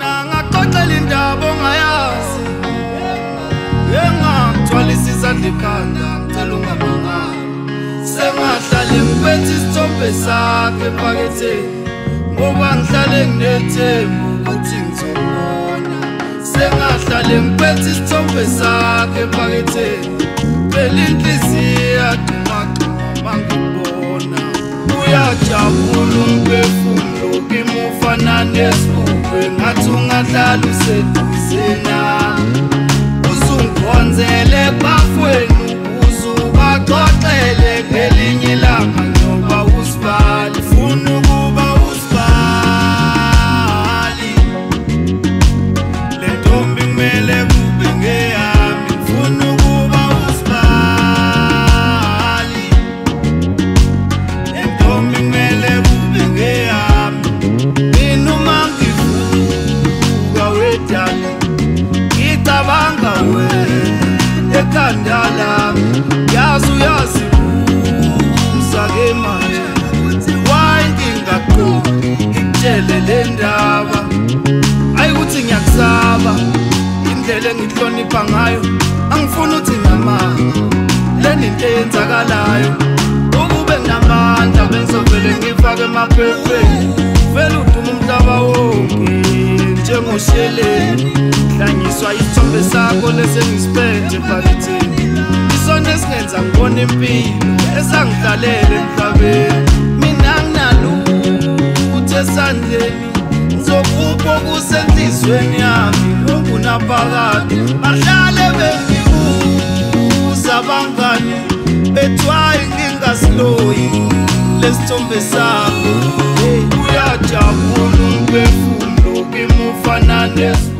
Mina ngaxoxela indaba ongayazi, engakuthwalisa isandla ekhanda, ngicela ungamangali. Sengahlale ngiphethe isithombe sakhe ephaketheni, ngoba ngihlale nginethemba ukuthi ngizobona. Sengahlale ngiphethe isithombe sakhe ephaketheni, phela inhliziyo iyagxumagxuma mangibona. Uyajabula umphefumulo kimi ufana nesibukwe, ngathi ungahlala useduze nami. Usungikhonzele bafwenu, uzubaxoxele ngelinye ilanga njengoba usibali. Funa ukuba usibali, le ntombi kumele kube ngeyami. Funa ukuba usibali, le ntombi kumele kube ngeyami. Mina uma ngivuka wedali, ngicabanga wena ekhanda lami. Yazi uyazibuza ke manje why ngingaqondi ngikutshele le ndaba. Hayi ukuthi ngiyakusaba, indlela engihlonipha ngayo angifuni uthi ngamanga. Lena into eyenzakalayo, ukube nginamandla bengizovele ngifake emaphepheni. Vele udume umhlaba wonke njengosheleni, hlanyiswa isithombe sakho lesengisiphethe ephaketheni. Isona esingenza ngibone impilo esangihlalele emhlabeni. Mina nginalutho esandleni, ngizokupha okusenhliziyweni yami ngokunaphakade. Bahlale bengibuza abangani bethi why ngingasiloyi lesithombe sakho. Uyajabula umphefumulo kimi ufana nesibukwe.